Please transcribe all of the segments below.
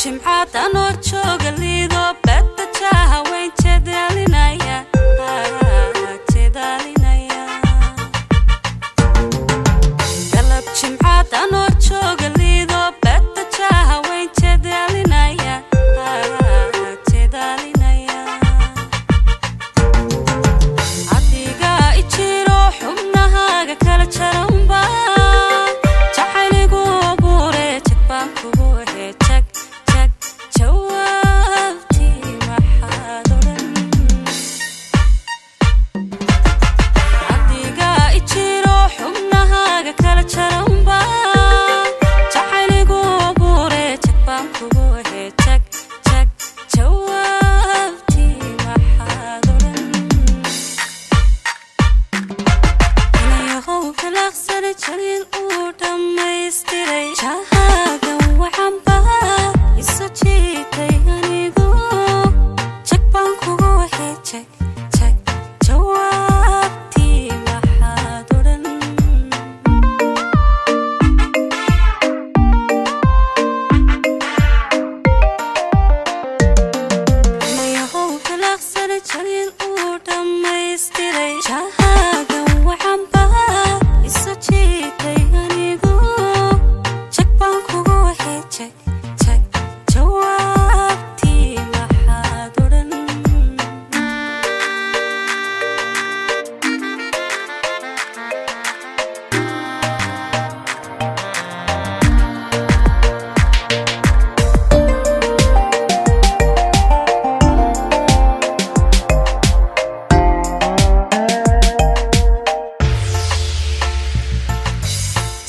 Jimcaad anoo jooga liido badda jaaha weyn jedaalinaya jedaalinaya. Galab jimcaad anoo jooga liido badda jaaha weyn jedaalinaya jedaalinaya. Adiga ijiro xubnahaaga kala jaranba jacayligu abuure jag baan kugu ehe jag jag jawaabtii maxaad odhan. Adiga ijiro xubnahaaga kala jaranba jacayligu abuure jag baan kugu ehe jag jag jawaabtii maxaad odhan. Inayahow kalaqsani jalin uu dhammaystiray jahaaga waxanba isu jiitay anigu jag baan kugu ehe jag jag jawaabtii maxaad odhan. Inayahow kalaqsani jalin uu dhammaystiray jahaaga waxanba isu jiitay anigu jag baan kugu ehe jag jag jawaabtii maxaad odhan.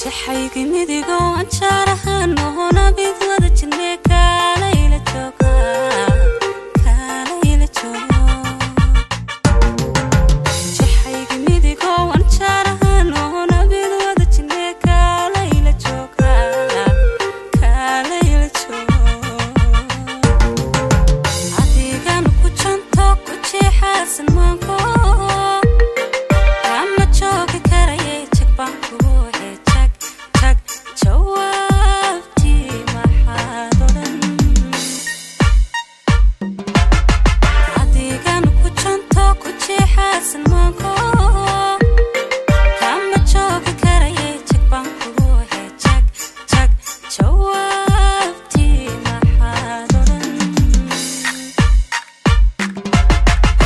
Jaxaygi midigo anjaarahan nohona mid wada jirne kaalayla jooga kaalayla jooga. Jaxaygi midigo anjaarahan nohona mid wada jirne kaalayla jooga kaalayla jooga. Adigan ku janto ku jeexaasan maanko kama joogi karaye jag baan kugu ehe jag jag jawaabtii maxaad odhan. Adigan ku janto ku jeexaasan maanko kama joogi karaye jag baan kugu ehe jag jag jawaabtii maxaad odhan.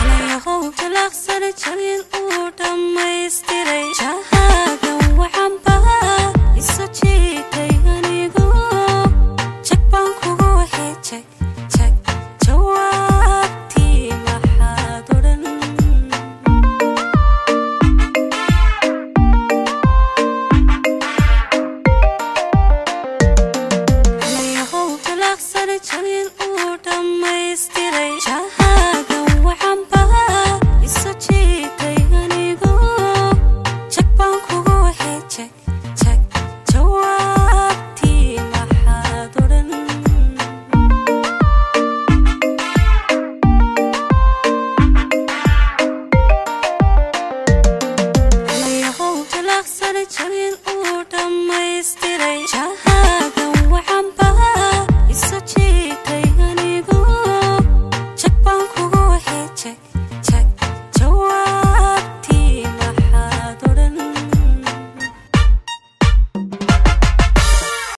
Inayahow jalaqsani jalin uu dhammaystiray.